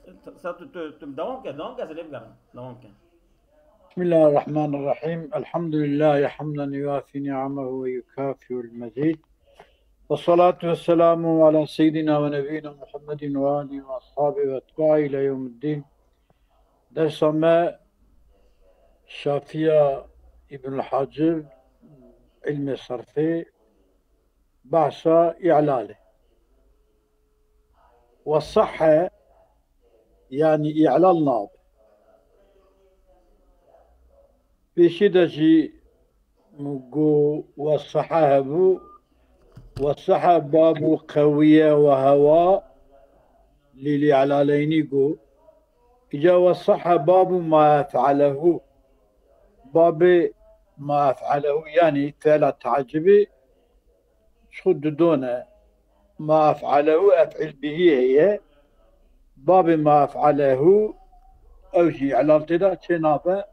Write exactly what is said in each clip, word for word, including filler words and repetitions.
Sen tu, tu, tu dewam ke, dewam ke, ez ê lê bigerim. Dewam ke. بسم الله الرحمن الرحيم. الحمد لله حمدا يوافي نعمه ويكافئ المزيد. والصلاة والسلام على سيدنا ونبينا محمد وآله وأصحابه وأتباعه إلى يوم الدين. Dersa me Şafiya Îbnul Hacib, ilmê sarfê, behsa îlalê. Ve sahhe, yanî îlal nabe. Pêşî de jî min got ve sahhe hebû, ve sahhe babu qewiye ve hewa lil îlaleynî got. Îca ve sahhe babu ma ef'alehu. Babê ma ef'alehu, yanî fi'la teacibî, ji xwe didone. Ma ef'alehu ef'il bihî heye. Babê ma ef'alehu, ew jî îlal tê de çênabe.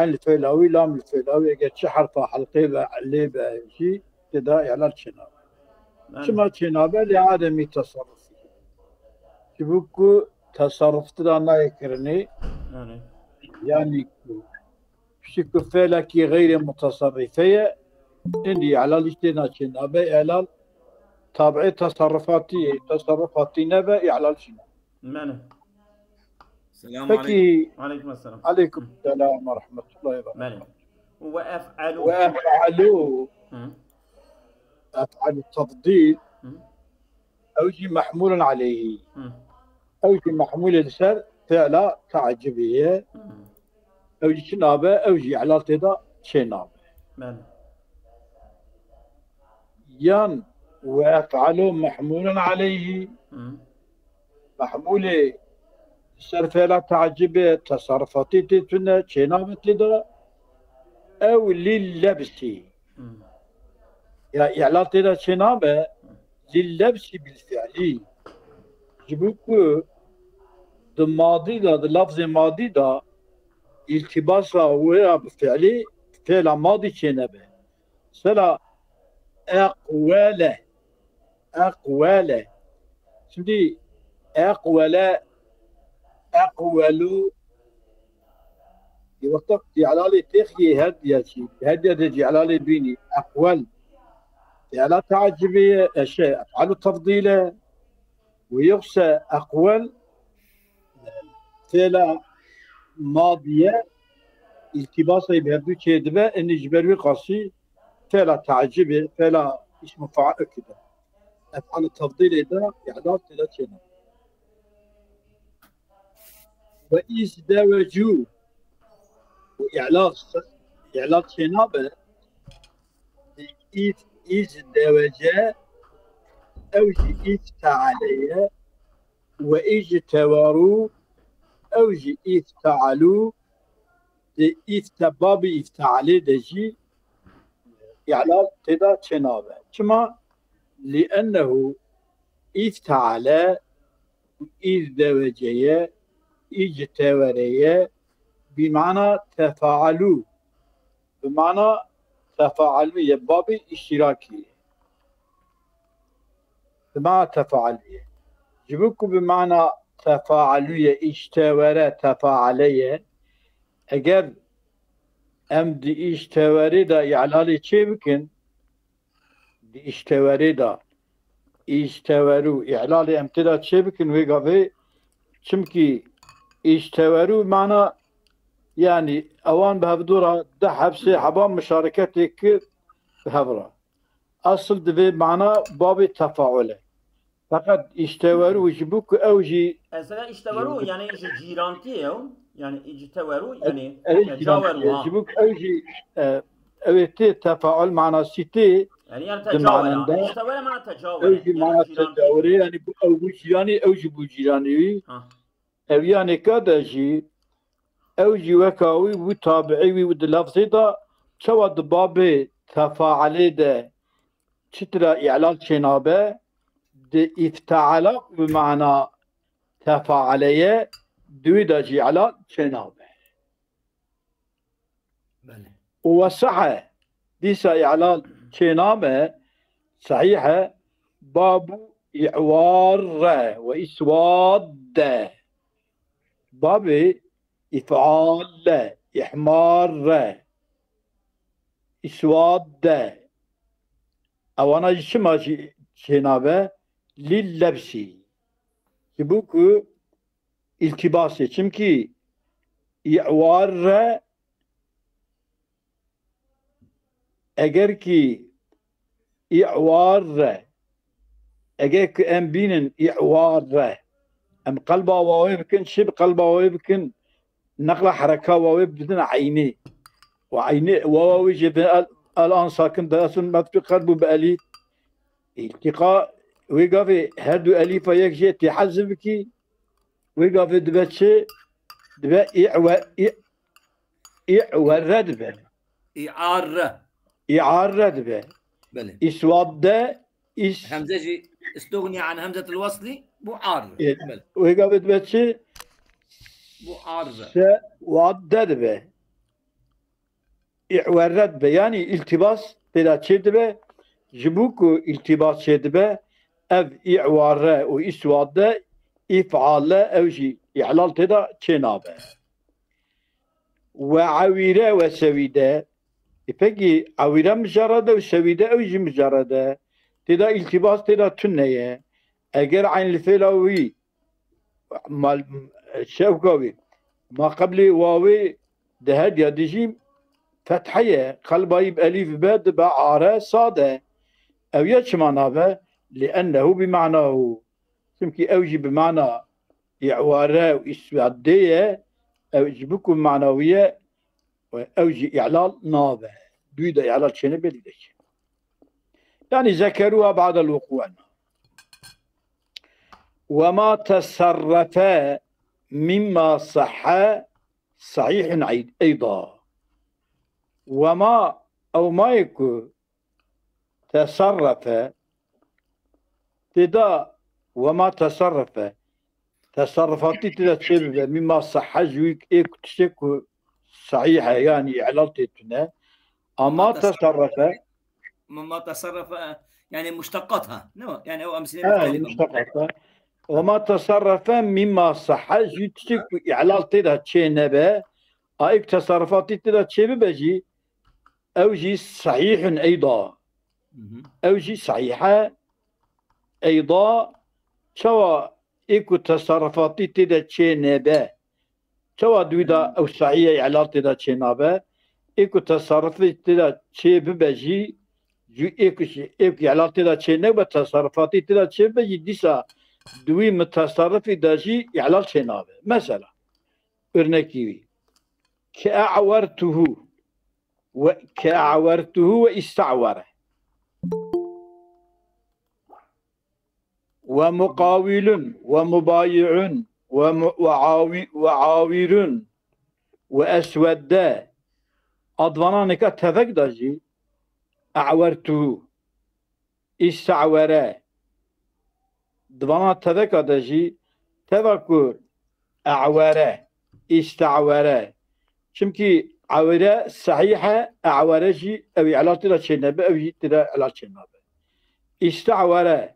Eyn li fi'la wî, lam li fi'la wî, eger çi herfa helqê be, lê be jî tê de îlal çênabe. Belê. Çima çênabe? Li ademî teserrufî. Ji bo ku teserruf tê de nayê kirinê. Belê. Yanî ku piştî ku fi'lekî xeyrê muteserrife ye, êndî îlal jî tê de çênabe, îlal tabiê teserrufatî ye, teserrufatî nebe, îlal çênabe. Belê. Selam Peki, Aleyküm selam. Aleyküm selam ve rahmetullahi ve Belê. berekatuhu. Ve ef'alu. Ve ef'alu, Hı. ef'alu tefdîl, Hı. ew jî mehmûlun aleyhî. Hı. Ew jî mehmûlê li ser fi'la teacibî ye. Hı. Ew jî çi nabe? Ew jî îlal tê de çênabe. Belê. Yan ve ef'alu mehmûlun aleyhî. Hı. Mehmûlê ser fi'la teacibê teserrufatî tê tune, çênabe tê de. Ew lil lebsî. Hı. Ya îlal tê de çênabe, lil lebsî bil fi'lî. Ji bo ku di madî de, di lafzê madî de îltîbasa wê ya bi fi'lî, fi'la madî çênebe. Mesela eqwele. Eqwele. Şimdi eqwele, eqwelu. Di wexta îlalê têxiyê her diya çî, her diya de îlalê bînî. Eqwel. Fi'la teacibê ye, e, şey, ef'alu tefdîl e. Û yoksa eqwel, fi'la madiye, îltîbasa bi hevdû çêdibe, enî ji ber wî qasî fi'la teacibê, fi'la îsmu fail kide. Ef'alu tefdîlê de îlal tê de çêne. Ve îzdewecû û îlal, îlal çênabe, îz, îzdewece, ew jî îfteale ye, ve îctewerû, ew jî îftealû, di îfte-, babî îftealê de jî îlal tê de çênabe. Çima? Li ennehu îfteale, îzdeweceye, îctewereye, bi mana tefaalû. Bi mana tefaalû ye, babî îştirakî ye. Bi mana tefaalû ye. Ji bo ku bi mana tefaalû ye, îştewere tefaale ye, eger em di îştewerê de îlalê çê bikin, di îştewerê de, îştewerû, îlalê em tê de çê bikin, wê gavê, çimkî îştewerû mana, yanî ewan bi hevdû re di hebsê heba mişareketê kir bi hev re. Esil divê mana babê tefaul e. Feqet îştewerû ji bo ku ew jî Mesela îştewerû, yanî ji cîrantiyê ye, yanî îctewerû, yanî ew cawerû, ha. Ji bo ku ew jî, e, ew ê tê tefaul manasî tê. Yanî, yanî Di tecawere. manada Îştewere mana tecawere. Ew jî mana tecawere, yanî ku ew bû cîranê, ew jî bû cîranê wî. Ha. Ew yanê ka de jî, ew jî weka wî, wî tabiî wî, wî di lafzê de, çawa di babê tefailê de çitira îlal çênabe, di îfteala bi mana tefaale ye, di wî de jî îlal çênabe. Belê. Û wesehe, dîsa îlal çênabe, sehîh e, babu îwarre ve îswadde. Babê îfale, îhmarre, îswadde. Ewana jî çima jî çênabe? Lil lebsî. Ji bo ku îltîbasê. Çimkî îwarre, eger kî îwarre, eger ku em bînin îwarre, em qelba wawê bikin, çi bi qelba wawê bikin, neqla hereka wawê bidin eynê. Û eynê wawa wê jê bin el, el an sakin de esun metfî qelbû bi elî. Îltîqa wê gavê her du elîfa yek jê tê hezf bikî. Wê gavê dibe çi? Dibe î-, we-, î-, î'werre dibe. Î'arre. Î'arre dibe. Belê. Îswadde, îs- Hemze jî istuğniye an hemzetil weslî, bu arre. E, Belê. Wê gavê dibe çi? Bu arre. Se wadde dibe. Î'werre dibe. Yanî îltîbas tê de çê dibe. Ji bo ku îltîbas çê dibe, ev î'warre û îswadde, îfale, ew jî î'lal tê de çê nabe. Ve ewîre ve sewîde. E, pekî ewîre micerred e û sewîde ew jî micerred e. Tê de îltîbas tê de tune ye. Eger eyn li fêla wî mal, şewka wî. Ma qeblê wawê di her diya dijî fethe ye. Qelbayî bi elîf be dibe are sade. Ew ya çima nabe? Li ennehu bi manahu. Çimkî ew jî bi mana î'ware û îswadê ye. Ew ji bo ku mana wî ye, ew jî î'lal nabe. Dûyî de î'lal çêne belî de çê. Yani zekeruha ba'del wuku'en. Ve ma teserrefe mimma sahhe sahihun eyda. Ve ma, ew mayê ku teserrefe, tê de ve ma teserrefe, teserrefatî tê de çê bibe, mimma sahhe ji wî ê ku tiştê ku sahîh e, yani î'lal tê tune. Ama teserrefe. Mimma teserrefe, yani muşteqat ha. Ne o? Yani o emsine muhtelif. Muşteqat ha. Ve ma teserrefe mimma sahhe, ji tiştê ku î'lal tê de çê nebe, a ê ku teserrefatî tê de çê bibe jî, ew jî sahîhun eyda. Ew jî sahîh e. Eyda çawa ê ku teserrefatî tê de çê nebe? Çawa dû da ew sahî ye, î'lal tê de çê nabe? Ê ku teserrufî tê de çê bibe jî, jû ê ku jî, ê ku î'lal tê de çê nebe, teserrufatî tê de çê bibe jî, dîsa di wî muteserrifî de jî î'lal çê nabe. Mesela, örnekî wî. Ke e'wertuhu. Ve ke e'wertuhu ve ista'were. Ve muqawilun ve mubayi'un ve mu-, ve awi-, ve awirun ve eswedde. A di vana nika tevek de jî e'wertu, îsta'were. Di vana teveka de jî teva ku e'were, îsta'were. Çimkî ewire sehîh e, e'were jî ew î'lal tê de çê nebe, ew jî tê de î'lal çê nabe. Îsta'were,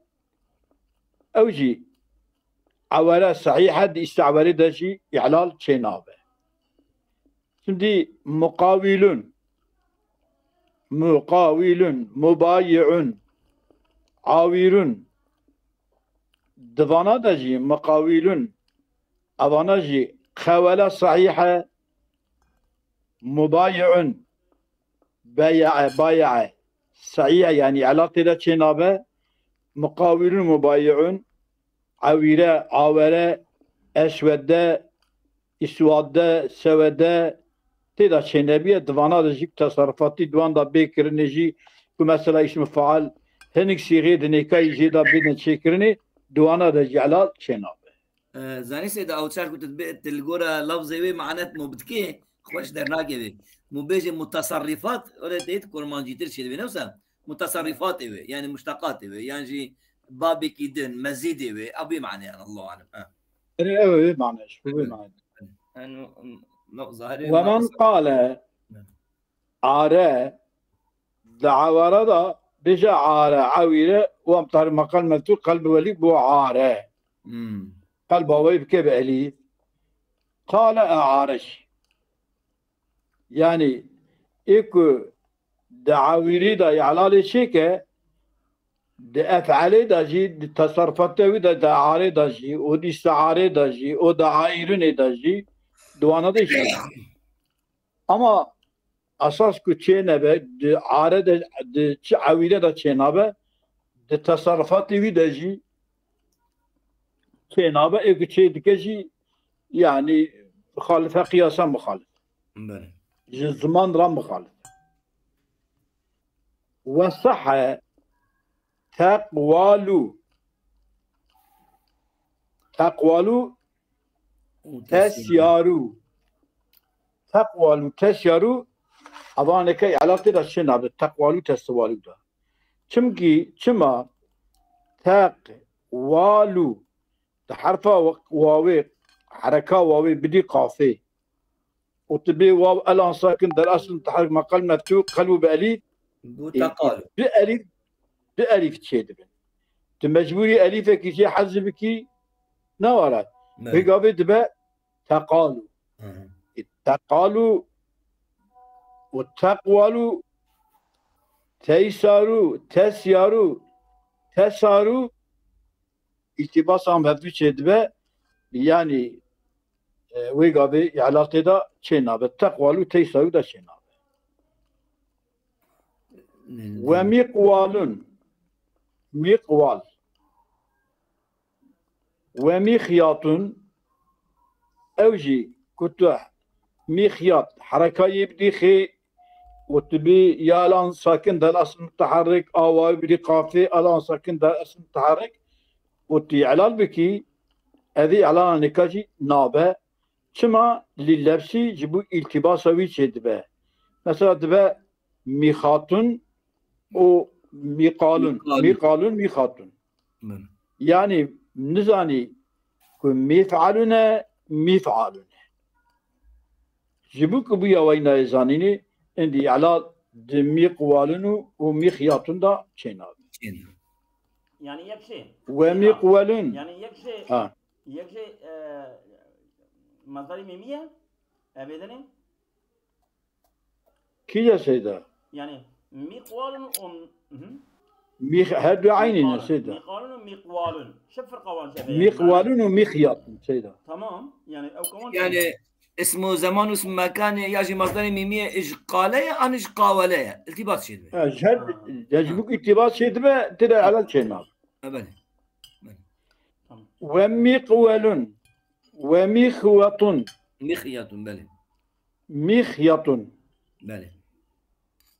ew jî ewere sehîh e, di îsta'werê de jî î'lal çê nabe. Şimdi muqawilun, muqawilun, mubayi'un, awirun. Di vana de jî muqawilun, evana jî qewele sehîh e, mubayi'un, beyae, bayae, sehîh e, yani î'lal tê de çê nabe, muqawilun, mubayi'un, ewîre, awere, eswede, îswade, sewede, tê de çênebiye, di vana de jî teserrufatî di wan de bê kirinê jî, ku mesela îsmu faal, hinek sîxê di nêkayî jê de bêne çêkirinê, di wana de jî î'lal çênabe. E, zanî Seyda, ew çar ku tu dibê, tu li gora lafzê wê manet mobdikê, xweş dernakeve. Mubêjê mutasarrifat, öyle têt kurmancîtir çêdibê, ne wisa? Mutasarrifat ew ê, yani muştaqat ew ê, yan jî babekî din, mezîd ew ê, a bê mane yani, Allahu alem. Ha. Erê, ew ê mane, ji bo vê mane. Yani, no, zahirê Ve men qale, are, di eware de, Bêje are, ewîre, û em tarî maqal meftûh qelb welî bo are. Hmm. Qelba wê bike bi elîf. Qale e'are jî. Yanî, ê ku di ewîrî de îhlalê çêke, di ef'alê de jî, di teserrufatê wî de, di e'arê de jî, û di îsti'arê de jî, û di aîrinê de jî, di wana de jî. Ama esas ku çênebe, di are de, di çi ewîre de çênabe, di teserrufatê wî de jî çênabe, ê ku çê dike jî, yanî, mixalife, qiyasa mixalif. Belê. Ji ziman re mixalif. Wesehe teqwalu. Teqwalu Û tesyaru. Teqwalu tesyaru. Evaneke îhlalê de çênabe. Teqwalu teswalu de. Çimkî, çima teqwalu di herfa wawê, hereka wawê bidî qafê. Û tu bê waw elan sakin der eslin teharrik maqal meftûh qelbû bi elîf. Bû Ê, teqalu. Bi elîf, bi elîf çêdibin. Tu mecbûrî elîfekî jê hezf bikî, ne were. Belê. Vê gavê dibe teqalu. Hı hı. Ê, teqalu û teqwalu, teysaru, tesyaru, tesaru, îltîbasa mevdû çêdibe, yanî, e, wê gavê îhlalê de çênabe. Teqwal û teysa wî de çênabe. Ne, ne, We ne. Miqwalun. Miqwal. We mixyatun. Ew jî ku tu mixyat, herekayê bidî xê, û tu bî ya lan sakin del asl mutaharrik, a wawê bidî qafê, a lan sakin del asl mutaharrik, û tu îhlal bikî, evî îhlala nika jî nabe. Çima? Lî lebsî, ji bo îltîbasa wî çêdibe. Mesela dibe mîxatun û mîqalun. Mîqalun. Mîqalun, mîxatun. Min. Yanî nizanî ku mîf'alun e, mîf'alun e. Ji bo ku bûya wey nayê zanînê, êndî îhlal di mîqwalun û, û mîxyatun de çênabe. Çênabe. Yanî yek jê. We mîqwelun. Yanî yek jê, ha, yek jê, e, mazdarî mîmî ye? Ebêdinê? Kî ye Seyda? Yanî mîqwalun û, hı. Mîx-, her du eynî ne Seyda? Mîqalun û mîqwalun. Çi firqa wan çi? Mîqwalun û mîxyatun Seyda. Tamam. Yanî ew kawan. Yanî ismu zeman û ismu mekanê ya jî masdarê mîmî ye, ji qale ye an ji qawele ye? Îltîbas çêdibe. Ha, ji her, ha, ya ji bo îltîbas çêdibe, tê de îhlal çênabe. Ha, belê. Belê. Tamam. We mîqwelun. We mîxwetun. Mîxyatun, belê. Mîxyatun. Belê.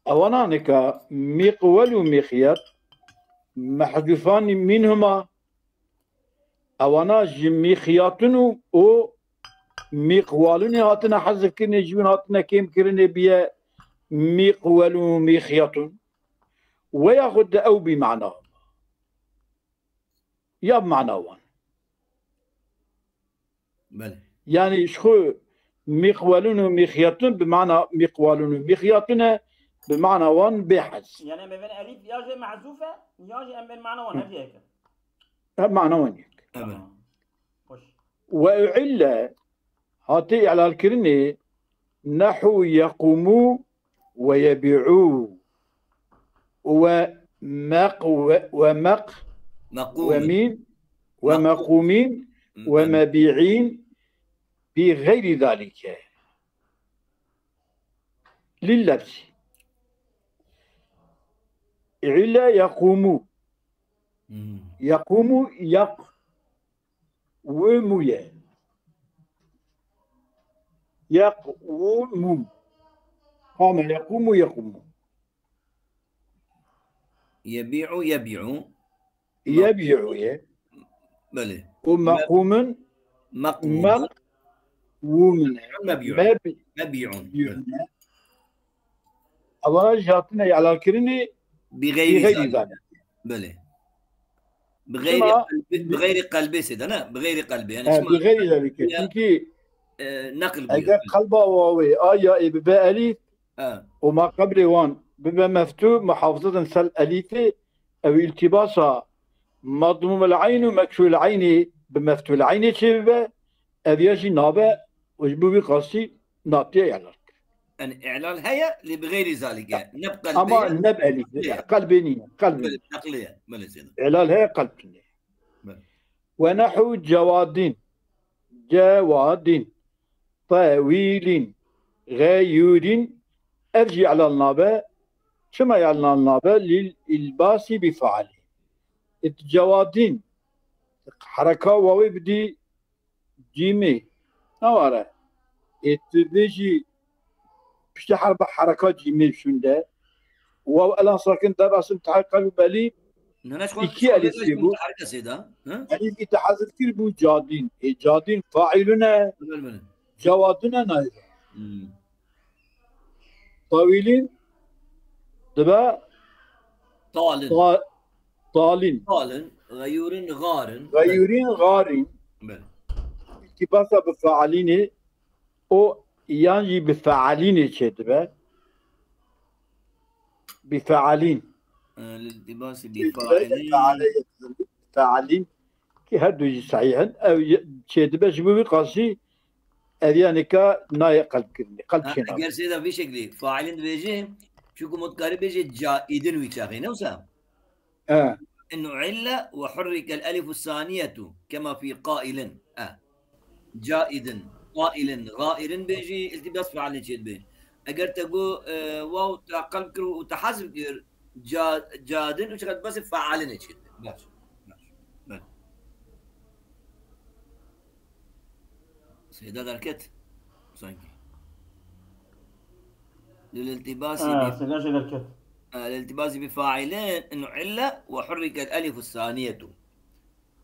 Ewana nika mîqwel û mîxyat mehzûfan mînhuma. Ewana ji mîxyatun û, û mîqwalunê hatine hezfkirinê, ji wîn hatine kêmkirinê biye mîqwel û mîxyatun. Weya xwe di ew bî mana. Ya bi mana wan. Belê. Yanî ji xwe mîqwelun û mîxyatun bi mana mîqwalun û mîxyatun e, bi mana wan bê hez. Yanî em ê bên elîf ya jê mehzûf e, ya jî em bên mana wan hevdî yek e. Hem mana wan yek. Evet. Tamam. Xweş. We uille hatê îhlalkirinê nehu yequmu we yebi'u. We meq-, we, we meq-, Meqûmin. We mîn, we Meqû-, meqûmin, we Meqûmin. Mebi'in bi xeyrî zalike. Lil lebsî. Île yequmu. Hmm. Yequmu yaq-, Wê mû ye. Yeqûmû. Qame yeqûmû yeqûmû. Yebî'û yebî'û. Yebî'û ye. Belê. Û Me-, meqûmun. Meqûmun. Meqûmun. Mebî'ûn. Meb-, Mebî'ûn. Mebî'ûn. Ewana jî hatine îhlalkirinê Bi xeyrî bi xeyrî zalîk. Zalîk. Belê. Bi xeyrî Çima? Qelbê, bi xeyrî qelbê sêde ne? Bi xeyrî qelbê. Yani He, çima? Bi xeyrî zalîk. Ya, Çünkü e, neql bûye. Eger qelba wawê a ya ê bibe elîf, He. Û ma qebrê wan bibe meftûh, muhafazatan sel elîfê, ew îltîbasa madmûmul eyn û meksûrul eynî bi meftûhul eynê çêbibe, ev ya jî nabe û ji bo wî qasî natiye îhlal kir. Yani îhlal heye, lê bi xeyrî zalike. Ne bi qelbê Ama ye, ne bi elîfê, Belê. Qelbê nîne, qelbê belê, nîne. Neqlê ye. Belê seyda. Îhlal heye, qelb tune. Belê. Ve nehu cewadîn, cewadîn, tewîlîn, xeyûrîn, ev jî îhlal nabe. Çima îhlal nabe? Lil îlbasî bi fealî. It cewadîn, hereka wawê bidî cîmê. Naware. Ê tu bêjî piştî herba hereka cîmê şûnde. Waw elan sakin dev asim tahir kalb belî. Nana şu İki elif bu. Harika seyda. Ha? Elîf î te hezif kir bû cadîn. Ê cadîn faîlune, Belê belê. Cewadune nayê. Hmm. Tawîlîn dibe Talin. ta- talîn. Talin. Gayurin, garin. Gayurîn garîn. Belê. Îltîbasa bi fealînê o yan jî bi fealînê çêdibe. Bi fealîn. Ee, liltibasi Bi bi failin. fealîn ki her du jî sehîh in. Ev ye- çêdibe ji bo wî qasî ev ya nika nayê qelb kirinê. Qelb Ha, çênabe. Eger seyda vî şeklî failin dibêjî, çunku mutkarî bêjî caidin wî çaxê, ne wisa? He. إنه علة وحرك الألف الثانية كما في قائل. E. Caidin, qailin, gairin bêjî, îltibas fealin çêdibe. Eger te got, e, waw te qelb kir û te hezf kir, ca- cadin û çiqas bes fealin çêdibe. Baş. Baş. Belê. Seyda derket. Sanki. للالتباس Ha, ب- Seyda jê derket. آه، الالتباس بفاعلين إنه علة وحرك الألف الثانية.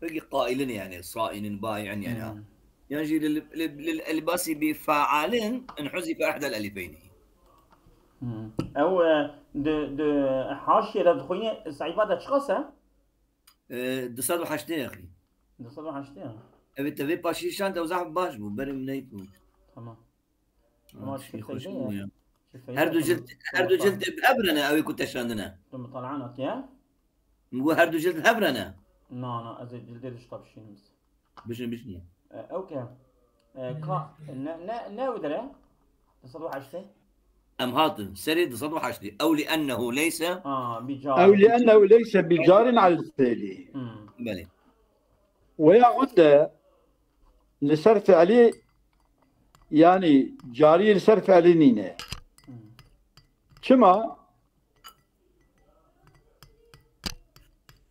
Peki قائلين يعني، صائن، بائع يعني. Hmm. يعني جي لل- لل- للالتباس بفاعلين إن حذف إحدى الألفين. Hmm. Ew e, di di haşiye de dixwîne sehîfa de çiqas e? Ee, du sed û heştê ya. Du sed û heştê ya. Evet, te vê paşî şand ew zehf baş bû. Berim neyt bû. Tamam. Ha, Ama şey şey hoş değil bû ya. ya. Şey Her du değil. cilt, her du cilt hev re ne, ew ê ku te şandine. Tu mutala'a nat ya? Min got her du cilt hev re ne. Na na, ez ê cildê dişta bişînim. Bişin, bişin. E, ew ke. E, ka ne ne ne ew dire? Du sed û heştê. Em hatin serê du sed û heştê. Ew li ennehu leyse. Ha, bi car. Ew li ennehu leyse bi carin al fêlî. Hmm. Belê. Veya xwe de li ser fiilî, yani carî li ser fiilî nîne. Hmm. Çima?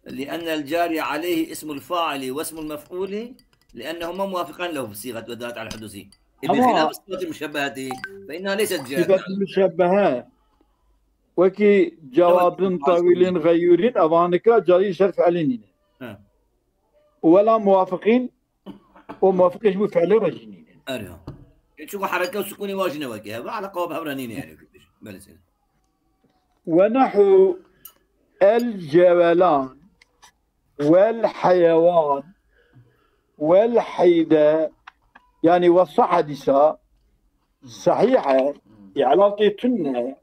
لأن الجاري عليه اسم الفاعل واسم المفعول لأنهما موافقان له في الصيغة والدلالة على الحدوث. Ama- بخلاف الصفات المشبهة فإنها ليست جارية. Sifet müşebbehe. Wekî cewabin, tawîlin, xeyûrin, evanika carî ser fiilî nîne. Ha. Wela muwafiqîn, o muwafiqî ji bo fiilê re jî nîne. Erê. E, çünkü hareke û sukûnê wa jî ne wekî hev. Ala qewab hev re nîne yani. Belê seyda. Ve nehu el cewelan vel heyewan vel heyde, yani ve sahha dîsa sahîhe, îlatê tune,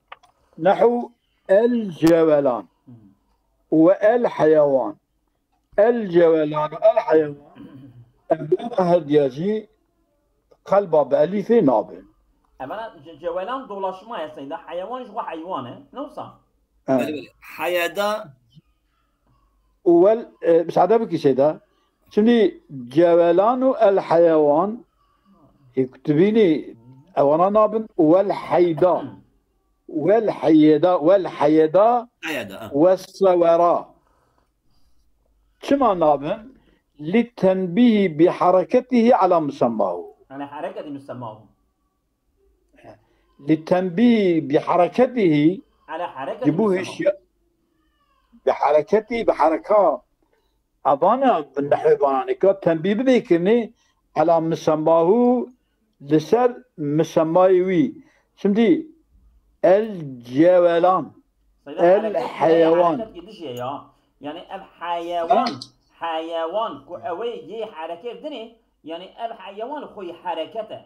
nehu el cewelan ve el heyewan. El cewelan ve el heyewan. Ev dema her diya jî qelba bi elîfê nabin. Evana ce- cewelan dolaşma ya seyda. Heyewan ji xwe heywan e. Ne wisa? He. Belê belê. Heyeda Û wel, e, misade bikî seyda. Şimdi cewelan û el heyewan, e, kutubînî ewana nabin û wel heyda. Wel heyeda, wel heyeda heyeda. Ha. ve sewera. Çima nabin? Li tenbîhî bi hareketihî ala musemmahu. Yani hareket musemmahu. Li tenbîhî bi hareketihî, Ala hareket ji bo musemmahu. hişya-, bi hareketî, bi hareka. Evana bi nehê vananika tenbîh bibê kirinê, ala musemmahu, li ser musemmayê wî. Şimdi el cewelan, Seyda, el hareket, heyewan. Hareket gidiş ya. Yani ev heyewan, heyewan ku ew ê yê hareket dinê, yani ev heyewan xwe hareket e.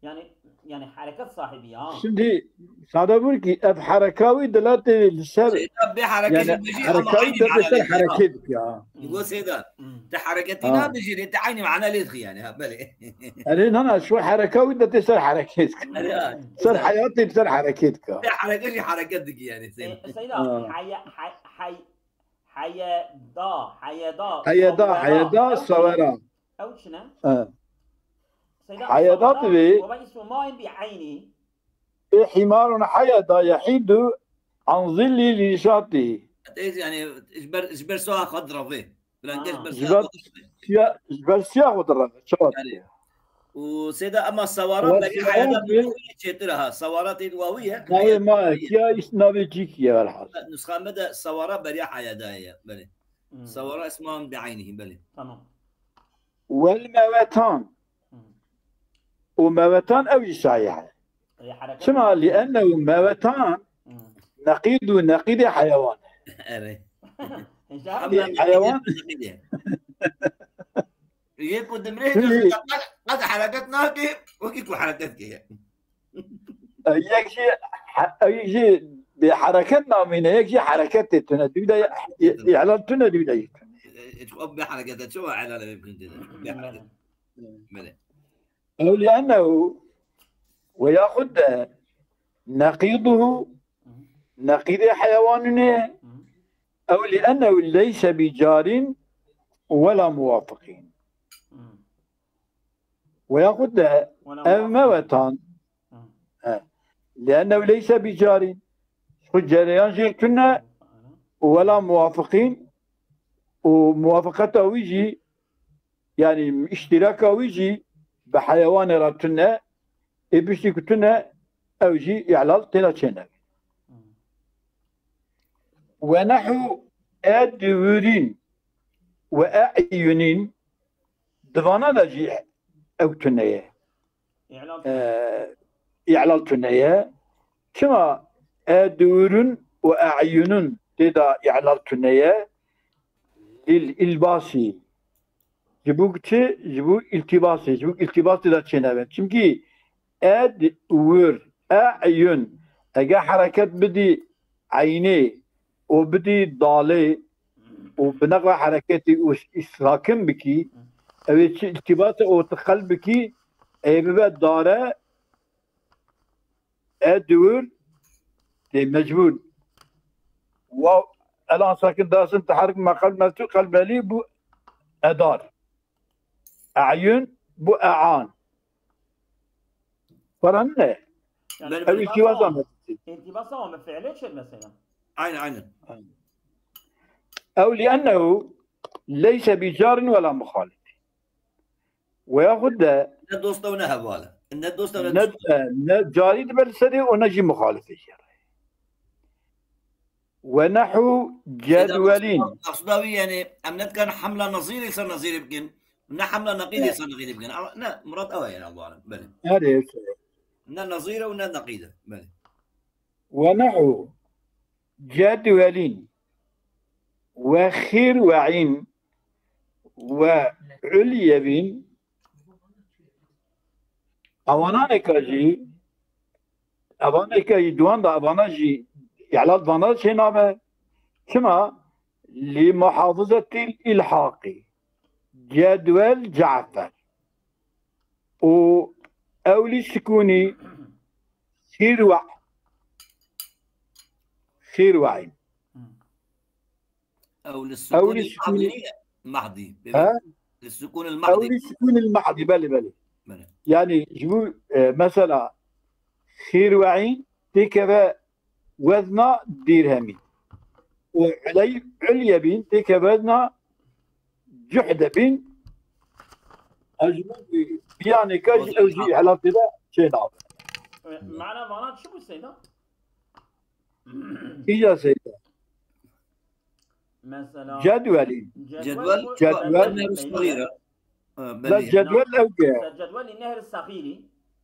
Yani, yani hareket sahibi ya. Şimdi sade bûr ki ev hereka wî dilatê li ser, Seyda bê hereketê yani dibêjî ama hereka wî eynî de mana ser lê. hereket ya. Digo Seyda. Hmm. Te hereketî Ha. nabêjî lê te eynî mana lê dixî yani. Ha, belê. Erê nana şu hereka wî de tê ser hereket. Erê ha. Ser heyatê ser hereket ka. Te hereket jî hereket dikî yani Seyda. E, Seyda, Ha. heye, hay, hay, heyeda, heyeda, Heyeda, sawera, heyeda, ew sawera. Ew çi ne? Ha. Seyda, Heyeda sawera, divê. Weba ismu main bi eyni. E himarun heyeda yehidu an zilli lişati. Te yani ji ber, ji ber soha xwe diravê. Filan kes Ha. ber Ji soha ber xwe diravê. siya, ji ber siya xwe diravê. Çawa Yani. diye. Û Seyda ama sawara Wa beriya sawara heyeda diye. Çêtir ha. Sawara tê di wawî ye. Navê ma ye, kiya îş navê cî kiye welhas. Nusxa me de sawara beriya heyeda ye. Belê. Hmm. Sawara isman bi eynihi belê. Tamam. Wel mewetan. Hmm. Û mewetan ew îşayî he. E, hareket. Çima li ennehu mewetan Hmm. neqîdu neqîdê heyewan. Evet. Hêja? Ê, heyewan. Yê ku dimrê Şimdi- qad, qad hereket nake, wekî ku hereket ke. E, yek jî he-, e, yek jî bi hereket namîne, yek jî hereket tê tune. Dû de î-, î-, îhlal tune dû de yî tune. Ew bi hereket e, çawa helal e mümkün değil. Bi hereket. Belê. Ew li ennehu ve yaxud de neqîduhu, neqîdê heyewanine, ew li ennehu leyse bi carin ve la muwafiqîn. Hmm. Ve yaxud de Wala ev muwafiqîn. Mewetan, Hmm. he, li ennehu leyse bi carin, xwe cereyan jê tune, û wela muwafiqîn û muwafaqeta wî jî, yani îştiraka wî jî bi heyewanê re tune, ê piştî ku tune ew jî îhlal têne çêne. Ve nehu edwirîn ve e'yunîn, di vana de jî ew tune ye. Îhlal. E, îhlal tune ye. Çima edwirun û e'yunun tê de îhlal tune ye? Lil ilbasî. Ji bo çi? Ji bo îltibasê. Ji bo îltibasê de çênebe. Çimkî ed wir, e'yun, eger hereket bidî eynê û bidî dalê û bi nexwe hereketî û î-, sakin bikî, ew ê çi îltibate û tu qelb bikî, ê bibe dare, e dûr, tê mecbûr. Waw, elan sakin dasin teherik me qelb meftu qelb elî bu edar. E'yun bu e'an. Paran ne? Yani Ew îltibas îltibasa, anlatı. îltibasa wa me fiilê çêt mesela. Aynen aynen. Ew li ennehu leyse bi carin wela muhalif. Ve yaxud de Ne dosta û ne hevala. Ne dosta û ne ne, ne carî dibe li serê û ne jî muhalifê jê re. Ve nehu cedwelîn. Maqsuda wî yani em ne dikarin hemla nezîrê ser nezîrê bikin. Ne hemla neqîdê ser neqîdê bikin. Ama ne, murad ew e yani Allahu alem. Belê. Her ê Ne nezîr e û ne neqîd e. Belê. Ve nehu cedwelîn ve xîrwe'în ve ulyevîn, ewananeka jî, ewaneka jî duwan da evana jî îhlal vana çê nabe. Çima? Li muhafizetil îlhaqî. Cedwel Cafer. Û ew li sukûnî xîrwe, xîrwe'în. Ew li Ew li sukûnî sukûnî- mahdî. Mahdî. Ha? Li sukûnî Ew mahdî. li sukûnî mahdî, belê, belê. Belê. Yani ji bo, e, mesela xîrwe'în têkeve wezna dîrhemî. Û uley-, ulyebîn têkeve wezna cuhdebîn. Ew ji bo biyanêka jî ew jî îhlatê de çê nabe. E, mana vana çi bû Seyda? Îca Seyda. Mesela Cedwelîn. Cedwel, bu- Cedwel. Nehru Sagira. Ha, La belê. Cedwel ew ke. Cedwel li Nehr Saxîrî.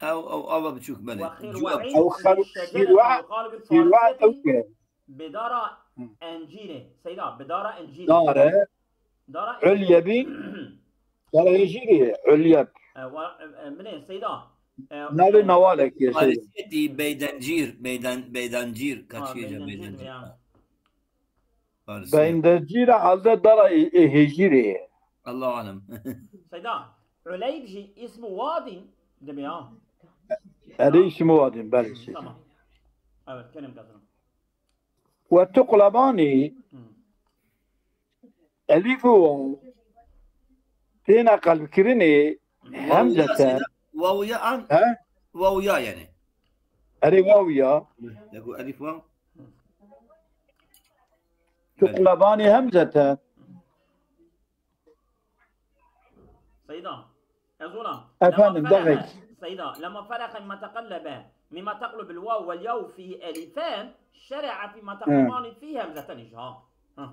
Ew, ew, ew biçûk belê. Ve Cû ew. xîrwe'în Ew xer-, şecere xîrwe-, muxalif xîrwe ew farisiyetî ke. Bidara Hı. encîrê. Seyda, bidara encîrê. Dare, Dara encîrê. ulyebîn, dara encîrê, ulyeb. E, wa-, e, e, minê Seyda. Navê nawalekî ye, Seyda. Farisiyetî beydencîr, beyden-, beydancîr, Ha, kaçiyê beydencîr, beydencîr. Ya. Farisiyet. Beydencîr e, halde dara ê, ê hêjîrê ye. Allahu alem. Seyda, Uleyb jî ismu wadin dibe ha. Erê, ismu wadin, belê, Seyda. Tamam. Evet, kelim kazanım. Ve tuqlebanî Hı. elîf û waw têne qelbkirinê Waw ya hemzeten. Seyda, waw ya an, He? Waw ya yani. Erê, waw ya. Lego elîf waw. Tuqlebanî hemzeten. Seyda, ez ona. Efendim, lema demek. Seyda, lema fereqe mimma teqellebe, mimma teqlubul waw vel yaw fihi elifen, şere'a fî ma Hı. teqlubani fihi hemzeten îca. Hı.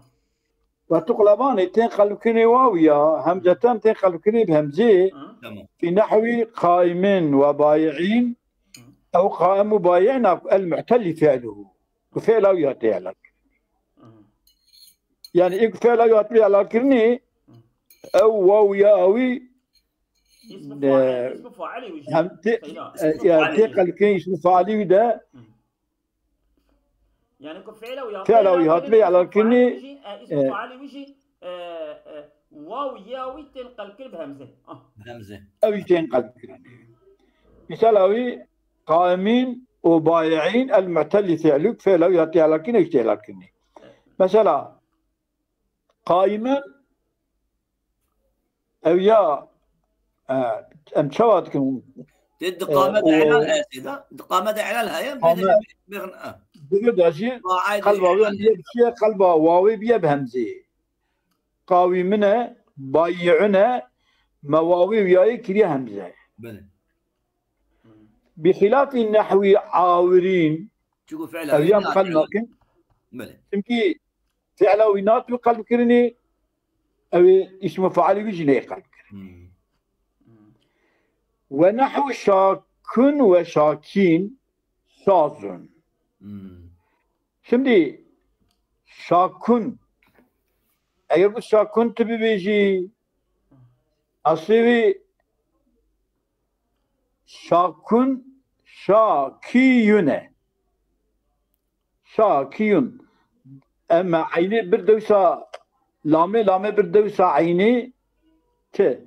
Ve tuqlebanî tên qelbkirinê waw ya, hemzeten tên qelbkirinê bi hemzê, Hı. Tamam. fî nehwî qaimin ve bayi'in, Hı. ew qaim û bayi'in el mu'tellî fi'luhu. Ku fi'la wî hatiye elan. Hı. Yani, ê ku fi'la wî hatiye elan kirinê, Hı. ew waw ya wî, Ismu e, fail, ismu faili wî jî. hem tê, Seyda, e, ismu ya faili tê jî. qelbkirin ismu faili wî de. Hı. Yani ku fi'la wî Fi'la wî hatiye elan kirinê, e, ismu e. faili wî jî, e, e, waw ya wî tên qelbkirin bi hemze. Ah. Hemze. Ew jî tên qelbkirin. Mesela wî qaimin û bayi'in el mu'tellî fi'lu fi'la wî hatiye elan kirinê, ew jî tê elan kirinê. Evet. Mesela, qaimen ew ya, e, em çawa dikin? Tê di E, qame de o elal heye Seyda. Di qame de elal heye, qame bêdin, bêdin, e. Dibi de jî Fail qelba wê elal biye heye. Biçiye, qelba wawê biye bi hemzê. Qawîmine, bayi'une, me wawê û yayê kiriye hemze. Belê. Bi xilafî nehwî awirîn, Çuku fi'la ev wî yan nat qel elal. Nakin. Belê. Çimkî fi'la wî nat bi qelb kirinê, ew ê îsmu failî wî jî neyê qelb kirin. Hmm. Ve nehwu şakun ve şakîn şazun. Hmm. Şimdi şakun, eger bu şakun tu bibêjî, aslê wî şakun, şakiyun e. Şakiyun. Ema eynê bir dewsa lamê, lamê bir dewsa eynê ti.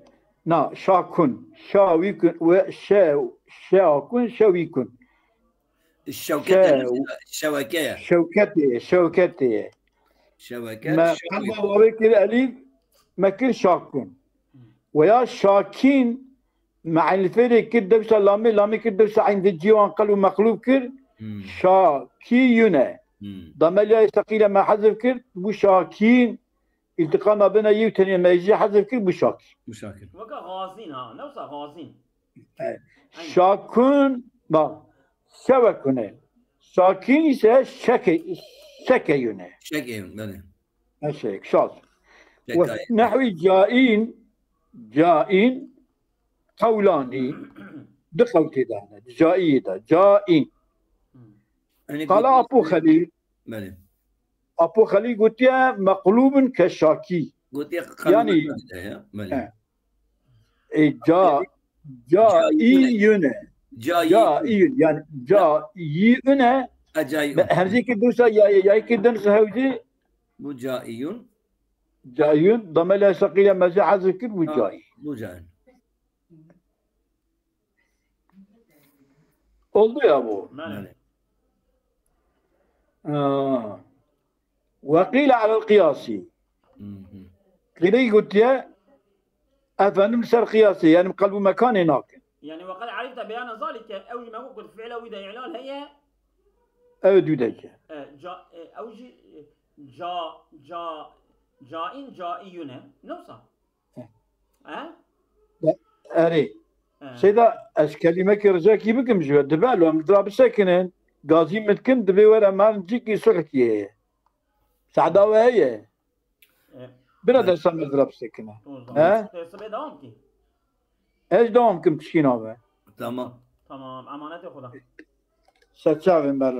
Na, şakun, şawîkun ve şe-, şeakun, şewîkun. Şewkete, Şe-, mesela, şeweke ye. Şewkete ye, şewkete ye. Şeweke, Me şewîkun. Qelba wawê kir elîf, me kir şakun. Veya şakîn, me elfê rê kir dewsa lamê, lamê kir dewsa eyn, vê cî wan qelb û meqlûb kir. Hmm. Şakîyune. Hmm. Damelya seqîle me hezf kir, bû şakîn. Îltiqa me bine yê û tenê me jî hezf kir, bû şakî. Bû şakî. Weke xazîn ha, ne wisa xazîn. E, Eyn. Şakun, bak, şewekune. Şakîn ise şeke-, şekeyune. Şekeyun, belê. Eşek, şaz. Şekayun. Ve nehwi caîn, caîn, qewlanî, di qew tê de hene, di caîyê de, caîn. Yanî Qala gotiye Apo Xelîl. Belê. Apo Xelîl gotiye, meqlûbun ke şakî. Gotiye Yanî, qelûbun de ya. Belê. He. E, ca-, Caîyune. Caîyune. Caîyune. Caîyun. Yani caîyune. Ha, caîyun. Hemzê kir dewsa ya, ya, ya kir dewsa hewcî. Bu caîyun. Caîyun. Damela seqîle meze hazır kir bu Ha, caî. Bu caî. Oldu ya bu. Belê. Ha. Ve qîle alel qiyasî. Hı hı. Qîleyî gotiye, efendim, li ser qiyasê, yani qelb û mekanê nakin. Yani, ve qad arifte beyana zalike, ew jî me got, fi'la wî de îlal heye. Ew dû de ce. E, ca, e, ew jî, e, ca, ca, caîn, caîyune. Ne wisa? He? He? Erê. He. Seyda, ez kelîmekî rizekî bikim ji we. Dibe lo em dira bisekinin. Gazî min dikin, dibê were merincîkî sulhkî heye. Sehda we heye. E. Bira dersa me dira bisekine. O zaman. He? E, sibê devam ki. Ez devam kim tişkîna ve. Tamam. Tamam, emanetê Xuda. Serçavên ber.